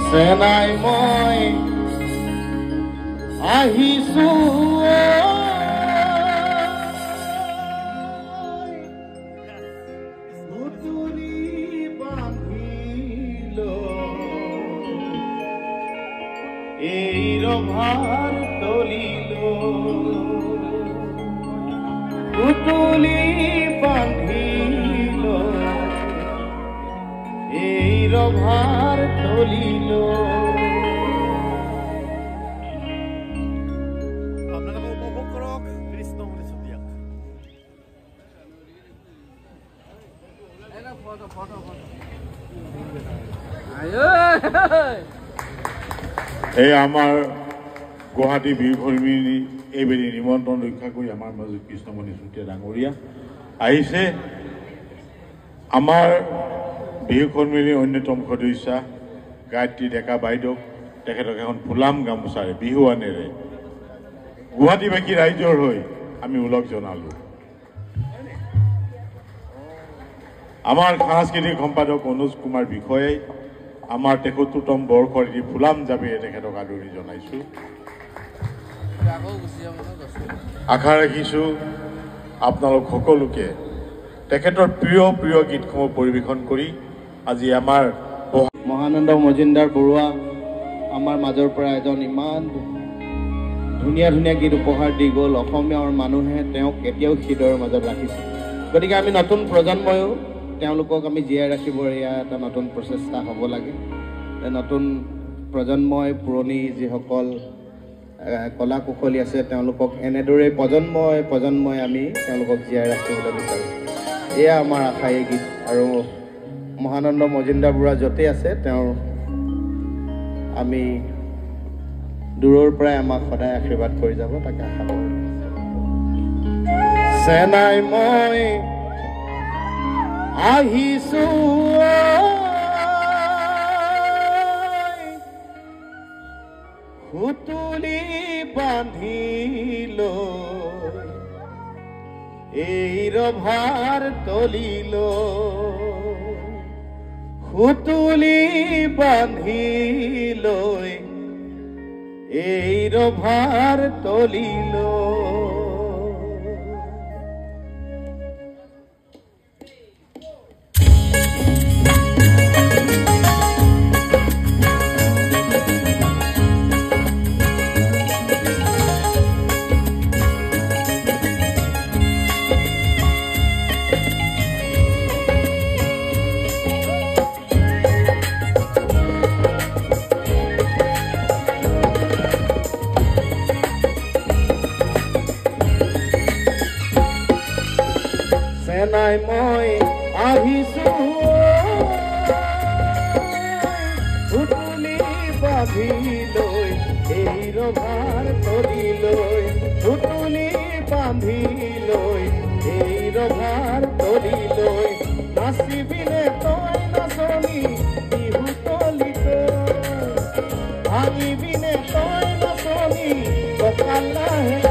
চেনাই মই আহিছো পুতুলি বান্ধিল এই ৰভাৰ তলিল পুতুলি বান্ধিল এই ৰভাৰ তলিল। আপোনালোকে উপভোগ কৰক কৃষ্ণমণি চুতীয়াক। এই আমাৰ গুৱাহাটী বিহু সন্মিলনী এইবেলি নিমন্ত্ৰণ ৰক্ষা কৰি আমাৰ মাজত কৃষ্ণমণি চুতীয়া ডাঙৰীয়া আহিছে। আমাৰ বিহু সন্মিলনীৰ অন্যতম সদস্যা গায়ত্ৰী ডেকা বাইদেউক তেখেতক এখন ফুলাম গামোচাৰে বিহুৱানেৰে গুৱাহাটীবাসী ৰাইজৰ হৈ আমি ওলগ জনালোঁ। আমাৰ সাংস্কৃতিক সম্পাদক অনুজ কুমাৰ বিষয়াই আমাৰ ৭৩তম বৰ্ষৰ এটি ফুলাম জাপিৰে তেখেতক আদৰণি জনাইছোঁ। আশা ৰাখিছোঁ আপোনালোক সকলোকে তেখেতৰ প্ৰিয় প্ৰিয় গীতসমূহ পৰিৱেশন কৰি আজি আমাৰ মহানন্দ মজুমদাৰ বৰুৱা আমাৰ মাজৰ পৰা এজন ইমান ধুনীয়া ধুনীয়া গীত উপহাৰ দি গ'ল। অসমীয়াৰ মানুহে তেওঁক এতিয়াও হৃদয়ৰ মাজত ৰাখিছে। গতিকে আমি নতুন প্ৰজন্ময়ো তেওঁলোকক আমি জীয়াই ৰাখিবৰ এয়া এটা নতুন প্ৰচেষ্টা হ'ব লাগে। নতুন প্ৰজন্মই পুৰণি যিসকল কলা কুশলী আছে তেওঁলোকক এনেদৰেই প্ৰজন্মই প্ৰজন্মই আমি তেওঁলোকক জীয়াই ৰাখিবলৈ বিচাৰোঁ। এয়া আমাৰ আশা এই গীত। আৰু মহানন্দ মজুমদাৰ বৰুৱা য'তেই আছে তেওঁৰ আমি দূৰৰ পৰাই আমাক সদায় আশীৰ্বাদ কৰি যাব, তাকে আশা কৰোঁ। চেনাই মই আহিছো সুতুলি বান্ধিল এই ৰভাৰ তলিল সুতুলি বান্ধিল এই ৰভাৰ তলিল। চেনাই মই আহিছো সুতুলি বান্ধি লৈ এই ৰভাৰ তলিলৈ সুতুলি বান্ধি লৈ এই ৰভাৰ তলিলৈ নাচিবিনে তই নাচনি বিহু তলিত ভাঙিবিনে তই নাচনি কঁকাল লাহে